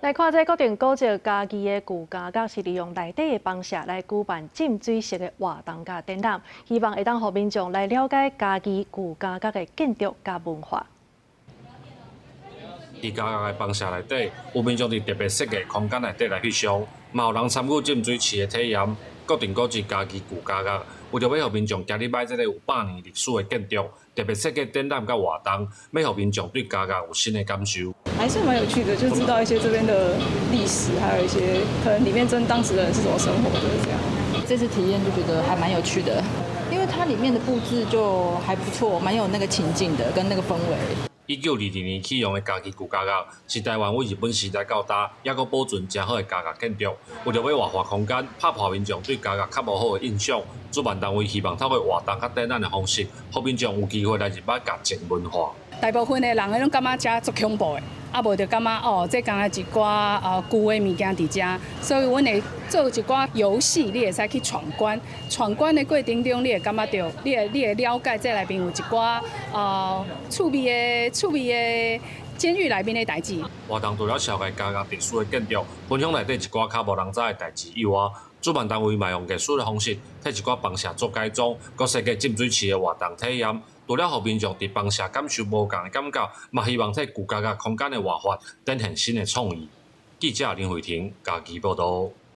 來看這國定古蹟嘉義的舊監獄是利用內底的房舍來舉辦浸水式的活動佮展覽，希望會當予民眾來了解嘉義舊監獄的建築佮文化。佇監獄的房舍內底，有民眾佇特別設計空間內底來翕相，嘛有人參與浸水池的體驗。國定古蹟嘉義舊監獄，為著欲予民眾行入來這个有100年歷史的建築，特別設計展覽佮活動，欲予民眾對監獄有新的感受。還是蠻有趣的，就知道一些這邊的歷史，還有一些可能裡面真當時的人是怎麼生活的這樣。這次體驗就覺得還蠻有趣的，因為它裡面的佈置就還不錯，蠻有那個情境的，跟那個氛圍。1922年啟用的嘉義舊監獄，是台灣對日本時代到今，猶閣保存誠好的監獄建築。為著欲活化空間，拍破民眾對監獄較無好的印象，主辦單位希望透過活動佮展覽的方式，予民眾有機會來入捌監獄文化。大部分的人攏感覺遮足恐怖的，啊無就感覺哦，這敢若一寡舊的物件佇遮，所以阮會做一寡遊戲，你會使去闖關。闖關的過程中，你會感覺著，你會了解這內面有一寡趣味的監獄內面的代誌。活動除了紹介監獄歷史的建築，分享內底一寡較無人知的代誌以外，主辦單位嘛用藝術的方式，替一寡房舍做改裝，閣設計浸水池的活動體驗。除了予民眾佇房舍感受無仝的感覺，嘛希望替舊監獄空間的活化展現新的創意。記者林慧婷嘉義報導。